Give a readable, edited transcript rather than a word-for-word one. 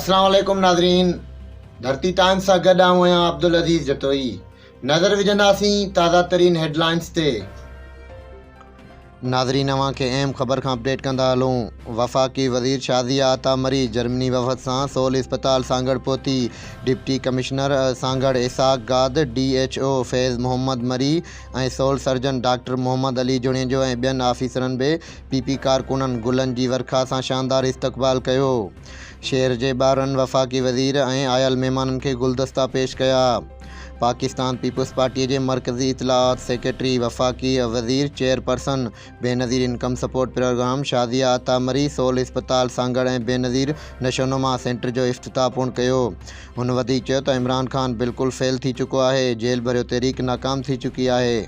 السلام عليڪم ناظرين ڌرتي ٽائمز سان گڏ آئون آهيان عبدالعزيز جتوئي نظر وجهنداسين تازه ترين هيڊلائنز تي. ناظرين اوهان کي اهم خبر کان اپڊيٽ ڪندا هلون وفاقي وزير شازيه عطا مري جرمني وفد سان سول اسپتال سانگهڙ پهتي deputy commissioner Sanghar Ishaq Gad D H O Faiz Muhammad Marri ۽ civil surgeon doctor Muhammad Ali Junejo ۽ ٻين آفيسرن به پي پي ڪارڪنن گلن جي ورکا سان شاندار استقبال ڪيو. شهر جي ٻارن وفاقي وزير ۽ آيل مهمانن کي گلدستا پيش ڪيا. پاڪستان پيپلز پارٽي جي مرڪزي اطلاعات سيڪريٽري، وفاقي وزير chairperson Benazir income support programme Shazia Ata Marri civil اسپتال سانگهڙ ۽ بينظير نشونما سينٽر جو افتتاح پڻ ڪيو. هن وڌيڪ چيو ته عمران خان بلڪل فيل ٿي چڪو آهي، جيل ڀريو تحريڪ ناڪام ٿي چڪي آهي.